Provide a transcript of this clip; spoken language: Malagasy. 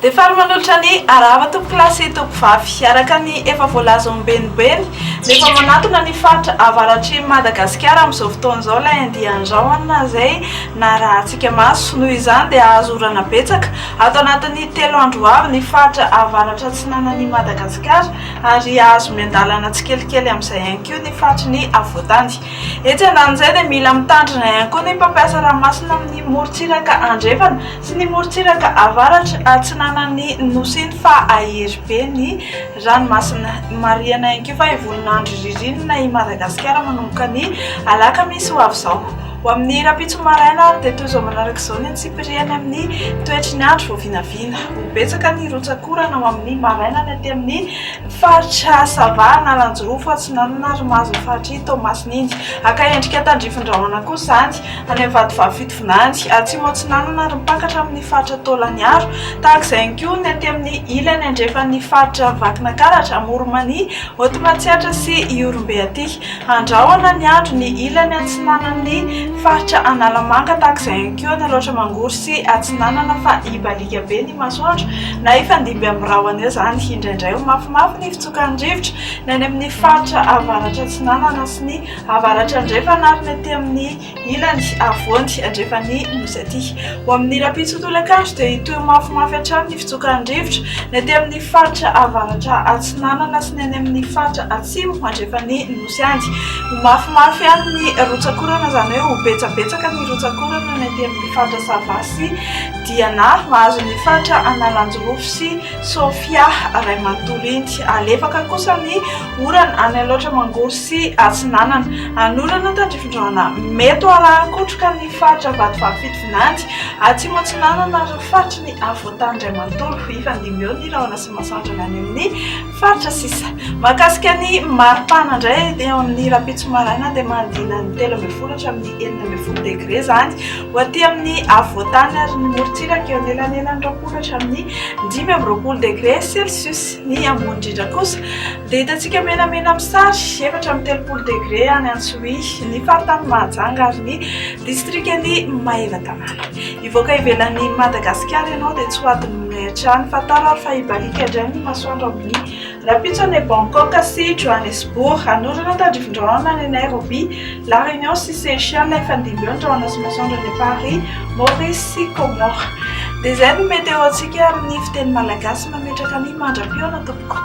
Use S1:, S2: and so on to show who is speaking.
S1: Dia faly manolotra ny arahaba tompokolahy sy tompovavy. Araka ny efa voalaza ombienimbeny dia efa manatona ny faritra avaratr'i Madagasikara amin'izao fotoana izao ilay andian-drahona izay narahantsika maso. Noho izany dia hahazo orana betsaka ato anatin'ny telo andro ho avy ny faritra avaratra atsinanan'i Madagasikara ary hahazo miandalana tsikelikely amin'izay ihany koa ny faritry ny afovoantany. Etsy andanin'izay dia mila mitandrina ihany koa ny mpampiasa ranomasina amin'ny morontsiraka andrefana sy ny morontsiraka avaratra atsinanan'ny Nosy iny fa hahery be ny ranomasina. Marihana ihany koa fa hivolon'andro ririnina i Madagasikara manomboka ny alakamisy ho avy izao. Ho amin'ny rahampitso maraina ary dia toy izao manaraka izao ny antsipiriany amin'ny toetry ny andro vao vinavina. Ho betsaka ny rotsak'orana ho amin'ny maraina ny aty amin'ny faritra Sava, Analanjirofo, Atsinanana ary mahazo ny faritr'i Toamasina iny. Haka endrika tandrifin-drahona kosa izany any amin'ny Vatovavy Fitovinany, Atsimo Atsinanana ary mipaka hatramin'ny faritra Taolagnaro. Tahaka izay ihany koa ny aty amin'ny ilany andrefan'ny faritra Vakinakaratra, Amoron'i-Mania, Haute Matsiatra sy Ihorombe aty. Andrahona ny andro ny ilany atsinanan'ny faritra Analamanga tahaka izay ihany koa any Alaotra Mangoro sy Atsinanana fa hibaliaka be ny masoandro na hifandimby amin'ny rahona eo izany. Indraindray ho mafimafy ny fitsokan'ny rivotra ny any amin'ny faritra avaratra atsinanana sy ny avaratra andrefana ary ny aty amin'ny Ilany afovoany andrefan'ny Nosy aty. Ho amin'ny rahampitso tolakandro dia hitohy mafimafy hatrany ny fitsokan'ny rivotra, ny aty amin'ny faritra avaratra atsinanana sy ny any amin'ny faritra atsimo andrefan'ny Nosy any. Ho mafimafy ihany ny rotsak'orana, izany hoe ho betsabetsaka ny rotsak'orana ny aty amin'ny faritra Sava sy Diana, mahazo ny faritra Analanjirofo sy Sofia iray manontolo iny. Alefaka kosa ny orana any Alaotra Mangoro sy Atsinanana. Anorana tandrifindrahona mety ho arahan-kotroka ny faritra Vatovavy Fitovinany, Atsimo Atsinanana ary ny faritry ny afovoantany iray manontolo. Hifandimby eo ny rahona sy masoandro avy any amin'ny faritra sisa. Mahakasika ny maripana indray eo amin'ny rahampitso maraina dia manodidina ny 13 hatramin'ny 16 degre izany ho aty amin'ny afovoantany ary ny morontsiraka eo anelanelan'ny 20 hatramin'ny 25 degre celsius. Ny ambony indrindra kosa dia hitantsika menamena amin'ny sary, 34 degre any Antsohihy, ny faritany Mahajanga ary ny distrikan'i Maevatanàna. Hivoaka ivelan'i Madagasikara ianao dia tsy ho adinoinay hatrany. Fantaro ary fa hibaliaka indray ny masoandro amin'ny rahampitso any Bangkok sy Johannesburg. Hanorina tandrifin-drahona any Nairobi, La Réunion sy Seychelles, hifandimby eo ny rahona sy masoandro any Paris, Maurice sy Comores. Dia izay no météo antsika amin'ny fiteny malagasy. Mametraka ny mandra-pihaona tompoko.